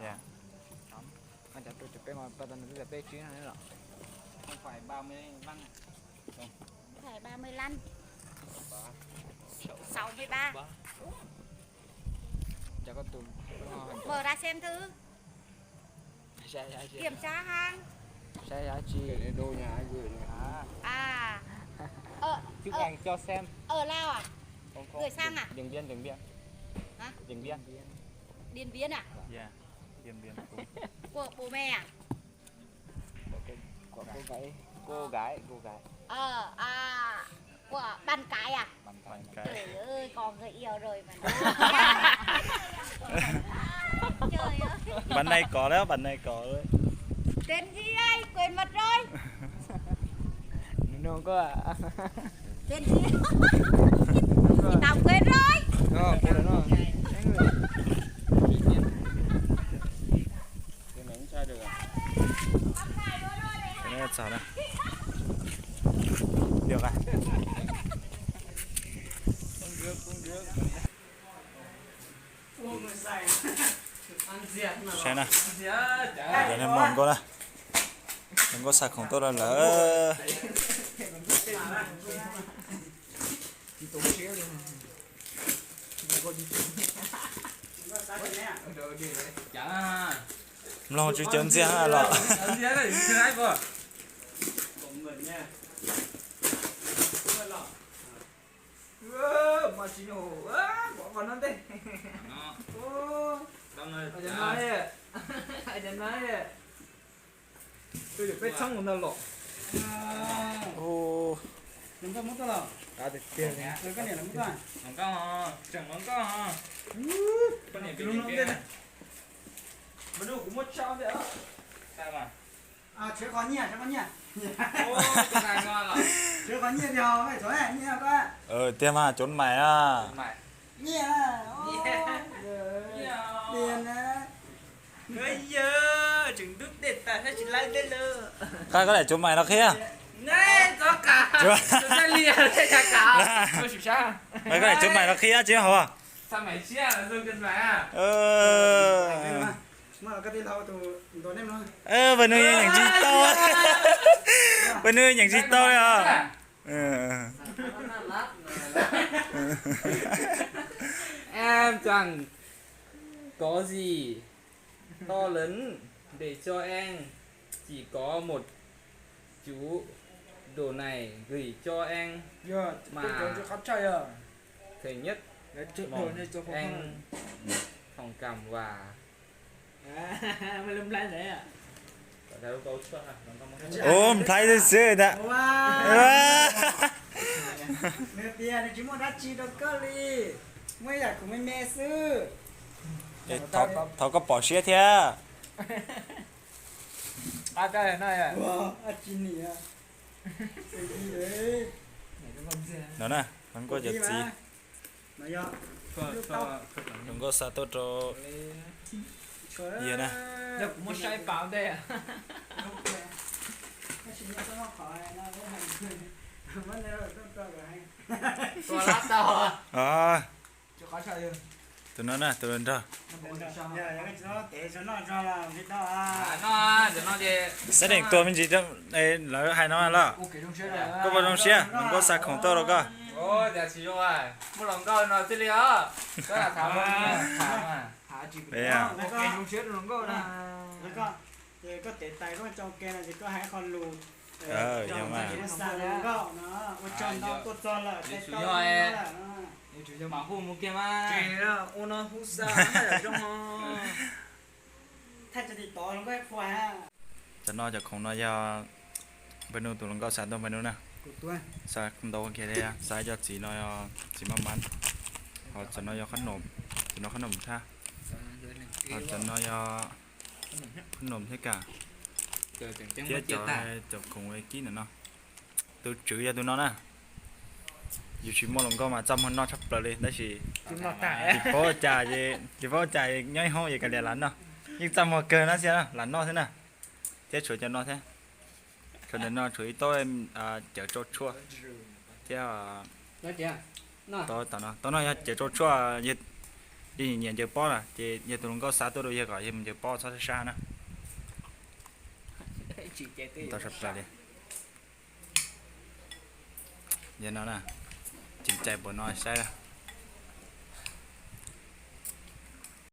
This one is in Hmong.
Cov tus cov peb mas pas tau nws twb tau peb tsib no los. Không phải ba mươi lăm. Không phải ba mươi lăm. Sáu mươi ba. Cov koj tus Mở ra xem thử. Kiểm tra hàng. Saib dab tsi? À. Ở, Chụp ở, ảnh cho xem. Ở Lào à? Không, không. Gửi sang à? Điện Biên, Điện Biên. Hả? Điện Biên. Điện Biên à? Dạ, Điện Biên cũng. Của bố mẹ à? Của cô, của cô gái. Cô gái, cô gái. Ờ, à, của bạn cái à? Bạn cái. Bạn cái. Trời ơi, có người yêu rồi mà. Trời ơi. Bạn này có đó, bạn này có đấy. Tên gì ấy? Quên mất rồi. Nụ nụ có à? Tên gì? Thì tao quên rồi. Đó, cô đó nó. Cái này không sai được à? Cái này sao đây? Được à? Không được, không được. Saib na, cov neeg mloog nkauj na, nkauj xa khoom tuaj rau lawm. Mloog tsis cov ntxiag los. Peb txhob mus ntawd los. Kuv muab tshaj thiab. Tswv qhov nyiaj, tswv qhov nyiaj. Tswv qhov nyiaj, nyiaj. Tiag mas, cov mais na. Nyiaj. Nyiaj na. Tseem ntub dej tas saib tsis laib dej lawm. Qab koj daim cov mais no qhib. Qab koj daim cov mais no qhib tsis hauv. Pab nws nyeem tsis tau, pab nws nyeem tsis tau li os. Em chẳng có gì to lớn để cho em, chỉ có một chút đồ này gửi cho em mà. Thứ nhất, mong em thông cảm và Ua Nplhaib xwb xwb ntag. Nws tias nws tsis muaj dab tsi rau koj li, muaj ib yam khoom me me xwb. Thov koj pom siab thiab. Dab tsi niam? No na, hluas nkauj cov txiv. Hluas nkauj xa tuaj rau yawg na. Tus no na, tus nrog. Xav deem tuaj me ntsis, lawv hais no los. Koj puas zoo siab hluas nkauj xa khoom tuaj rau koj? Koj tev tais koj tso ke no ces koj hais qho lus. Yog mas. Ua no hu xa. Cov no cov khoom no yog Npawg Nuj tus hluas nkauj xa tuaj Npawg Nuj na. Xa ntau kiag li, xa cov txiv no, txiv maj mab. Ho cov no yog qhob noom, cov no qhob noom thab. Ho cov no yog qhob noom thiab kas. Thiab cov, cov khoom kib ntawm no. Tus tswv yog tus no na. Yus tsis muaj hluas nkauj mas txaj muag noj tshaj plaws li tab sis tsis paub ua cas, tsis paub ua cas nyob ib hoob es kav liam lam noj. Yeej txaj muag kawg no xwb, lam noj xwb na. Thiab tshuav cov no thiab. Tshuav ntawm no tshuav ib tub cawv tsau tshuaj thiab. Tau no, tau no yog cawv tsau tshuaj, yog Yog nyiam ncaws pob na ces yog tus hluas nkauj xa tuaj rau yawg kom yawg mus ncaws pob txhob sab sab na. Tau sab plaws li. Yog no na, tseem cais npaum no saib.